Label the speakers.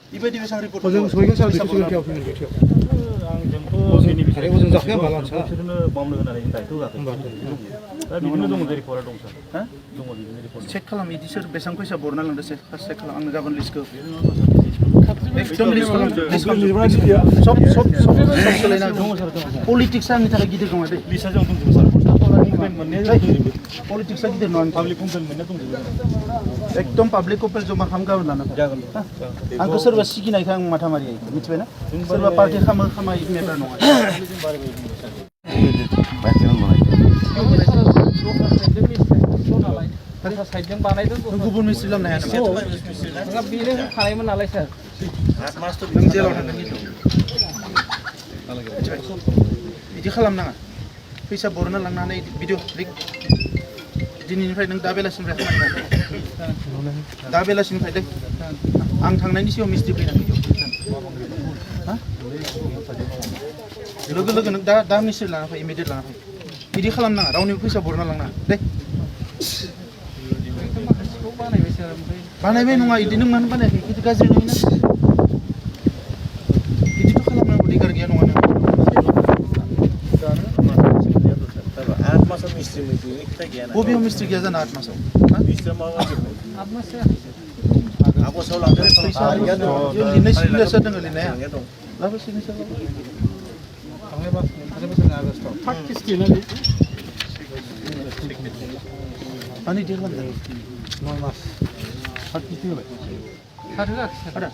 Speaker 1: 이번에 बेसेबां रिपर्ट
Speaker 2: हजों सहैगोन सार बेखौ सिगां फैगोन बेथियाव हजों जाखाया होमबा लान्सआ
Speaker 3: बिसोरनो मावनो होनानै दायथ' होआखै दा बिदिनो दङ जे रिपर्टआ दं सार
Speaker 1: हा
Speaker 3: दङ बिदिनो रिपर्ट
Speaker 1: चेक खालाम इदि सोर बेसेबां फैसा बरना लांदो फार्स्ट चेक खालाम आंनो गाबोन लिस्टखौ एकदम लिस्ट खालाम सब सोलायना पलिटिक्सआ आंनि थाखाय गिदिर नङा दे
Speaker 3: लिस्टआ जों दंजोबो सार कमप्लेन मोननाया जों दंजोबो
Speaker 1: पलिटिक्सआ गिदिर नङा
Speaker 3: पाब्लिक कमप्लेन मोननाया दंजोबो
Speaker 1: एकदम पाब्लिक कमप्लेन जमा खालाम गाबोन लाना
Speaker 3: जागोन
Speaker 1: आंखौ सोरबा सिगिनायखौ आं माथा मारि मिथिबायना सोरबा पार्टि खामो खामाय मेटार नङा
Speaker 4: साइडजों बानायदों
Speaker 1: गुबुन मिस्ट्रि लामनो हाया नामा
Speaker 4: नोंहा बेनो होखानायमोन नालाय सार
Speaker 1: नों जेलाव थांगोन खिन्थु बिदि खालामनाङा फैसा बरना लांनानै भिडिअ क्लिक दिनैनिफ्राय नों दा बेलासिनिफ्राय खामानि मावो दा बेलासिनिफ्राय दे आं थांनायनि सिगां मिस्ट्रि फैनांगौ लोगो लोगो नों दा मिस्ट्रि लाना फै इमिडियेट लाना फै बिदि खालामनाङा रावनिबो फैसा बरना लांनाङा दे
Speaker 4: बानायबाय सार ओमफ्राय
Speaker 1: बानायबाय नङा इदि नों मानो बानायाखै इदि गाज्रि नङा इदिथ' खालामनांगौ अधिकार गैया नङा नों
Speaker 5: 8 मासाव मिस्ट्रि मोनफैयो खोथा गैया ना
Speaker 1: बबेयाव मिस्ट्रि गैया जानो 8 मासाव
Speaker 5: मिस्ट्रिया माबा
Speaker 4: आठ मास
Speaker 5: आगस्टआव लांदों
Speaker 1: फैसा लिरनाय सिगनेचार दङ लिरनाया
Speaker 5: दं
Speaker 1: लाबो सिगनेचार लाबो
Speaker 2: थांनाय बोसोरनि आगस्टआव
Speaker 3: फार्स्ट केस गैया ना
Speaker 1: मानि देर लाख
Speaker 2: 9 मास
Speaker 4: सार होआखै सार
Speaker 1: आदा